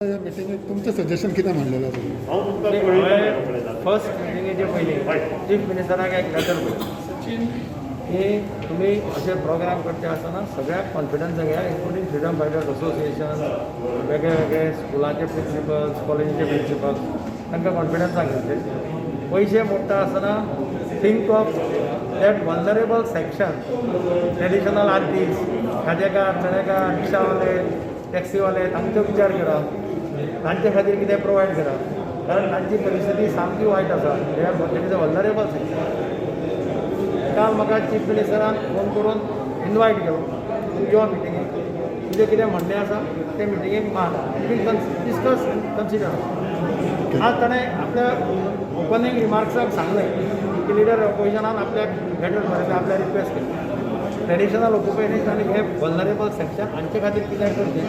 ह्या मिटिंगेक तुमचें सजेशन कितें मांडलेलें आसा? हांव तुमकां पळयतां. फर्स्ट मिटिंगेचे पयलीं चीफ मिनिस्टराक एक लेटर बरयलें की तुमी अशे प्रोग्राम करचे आसतना सगळ्याक कॉन्फिडन्स घेया, इन्क्लुडींग फ्रिडम फायटर्स असोसिएशन, वेगळे वेगळे स्कुलाचे प्रिंसिपल्स, कॉलेजीचे प्रिंसिपल्स, तांकां कॉन्फिडन्साक घेवचे. पयशे मोडटा आसतना think of that vulnerable section, traditional artist, खाजेकार, Chanekar, रिक्षावाले, टॅक्सीवाले, तांचो विचार करा. तांचे खातीर कितें प्रोवायड करा, कारण तांची परिस्थिती सामकी वायट आसा. That is a vulnerable section. काल म्हाका चीफ मिनिस्टरान फोन करून इनवायट केलो, यो मिटिंगेक, तुजें कितें म्हणणें आसा तें मिटिंगेक मान, we'll discuss and consider. आज ताणें आपल्या ओपनींग रिमार्क्साक सांगलें की लिडर ऑपोजिशनान आपल्याक लेटर बरयलें, आपल्याक रिक्वेस्ट केली, ट्रेडिशनल ऑक्युपेशन आनी हे वल्नरेबल सेक्शन हांचे खातीर कितें करचें,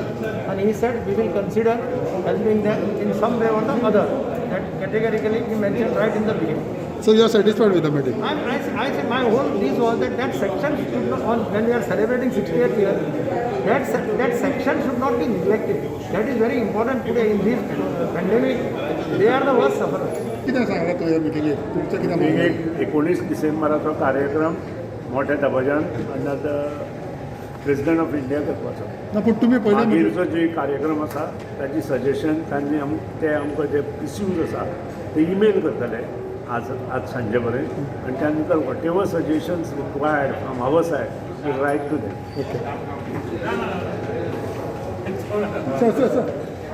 आनी he said we will consider helping them in some way or the other. That categorically he mention right in the beginning. So you are satisfied with the meeting? I said my whole this was that that section should not, on when we are celebrating 68 years, that section should not be neglected. That is very important today in this pandemic. They are the worst sufferers. कितें सांगलां तुवें ह्या मिटिंगेक? तुमचें कितें म्हणणें? एक 19 डिसेंबराचो कार्यक्रम मोठ्या दबाज्यान under the President of India करपाचो. ना, पूण तुमी पयल्या मिटिंग मागीरचो जे कार्यक्रम आसा ताची सजेशन तांणी ते आमकां जे इश्यूज आसा ते इमेल करतले आज सांजे पर्यंत आनी त्या नंतर whatever suggestions required from our side, we'll write to them. Okay. Sir, sir, sir,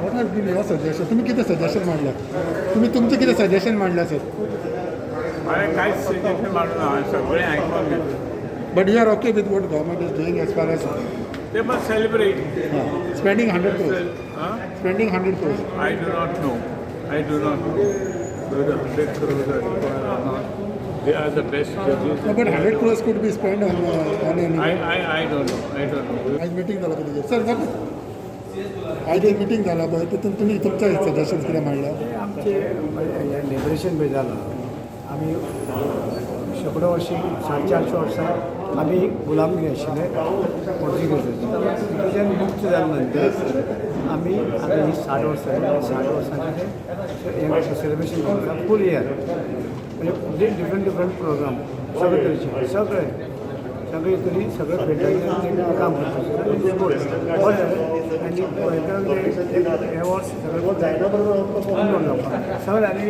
what has been your suggestion? तुम्ही कितें सजेशन मांडलां? तुम्ही तुमचें कितें सजेशन मांडलां सर? हांवें कांयच सजेशन मांडूं ना. हांवें सगळें आयकून घेतलें. But you are okay with what government is doing as far as They must celebrate. Spending 100 crores? Huh? Spending 100 crores. I do not know. I do not know whether 100 crores are required or not. They are the best judges. No, but 100 crores could be spent on an I don't know. I don't know. आयज meeting जाला पळय sir, आयज एक meeting जाला पळय, तितून तुमी तुमचे सजेशन्स कितें मांडला? आमचे हें लिबरेशन पळय जालां, आमी शेंकडो वर्सां, 450 वर्सां आमी गुलामगिरी आशिल्ले पोर्तुगेजाची. तितूंतल्यान मुक्त जाल्या नंतर आमी आतां ही 60 वर्सां जाली. 60 वर्सांचें हें सेलिब्रेशन करता फूल इयर, म्हणजे डिफरंट डिफरंट प्रोग्राम सगळे तरेचे, सगळे सगळे तरी सगळे फिल्डाचेर काम करता. गुड, बरें जालें. आनी हे वर्स सगळें जावपाक सगळें आनी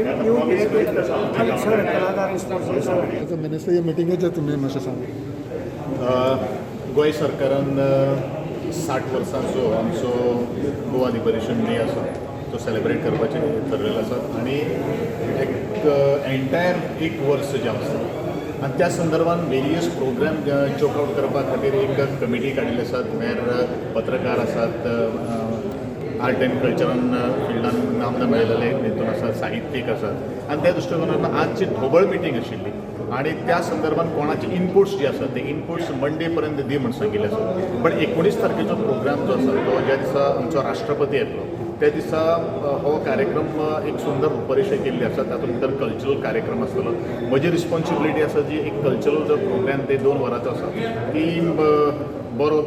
सगळे कलाकार, स्पोर्ट्स, सगळे. एज अ मिनिस्टर ह्या मिटिंगेचेर तुमी मातशें सांगा. गोंय सरकारान 60 वर्सांचो आमचो गोवा लिबरेशन डे आसा तो सेलिब्रेट करपाचें ठरलेलें आसा आनी एक एंटायर एक वर्स जें आसा आनी त्या संदर्भान वेरियस प्रोग्राम चोक आउट करपा खातीर एक कमिटी काडिल्ली आसा. म्हळ्यार पत्रकार आसात, आर्ट एंड कल्चरान फिल्डान नामना मेळिल्ले हितून आसात, साहित्यीक आसात आनी त्या दृश्टिकोनान आजची ढोबळ मिटींग आशिल्ली आनी त्या संदर्भान कोणाचे इनपुट्स जे आसात ते इनपुट्स मंडे पर्यंत दी म्हूण सांगिल्लें आसा. पण 19 तारखेचो प्रोग्राम जो आसा तो ज्या दिसा आमचो राष्ट्रपती येतलो त्या दिसा हो कार्यक्रम एक सुंदर रुपरेशा केल्ली आसा. तातूंत भितर कल्चरल कार्यक्रम आसतलो. म्हजी रिस्पॉन्सिबिलिटी आसा जी एक कल्चरल जो प्रोग्राम ते 2 वरांचो आसा ती बरो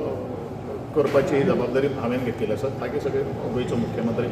करपाची ही जबाबदारी हांवें घेतलेली आसा. बाकी सगळे गोंयचो मुख्यमंत्री.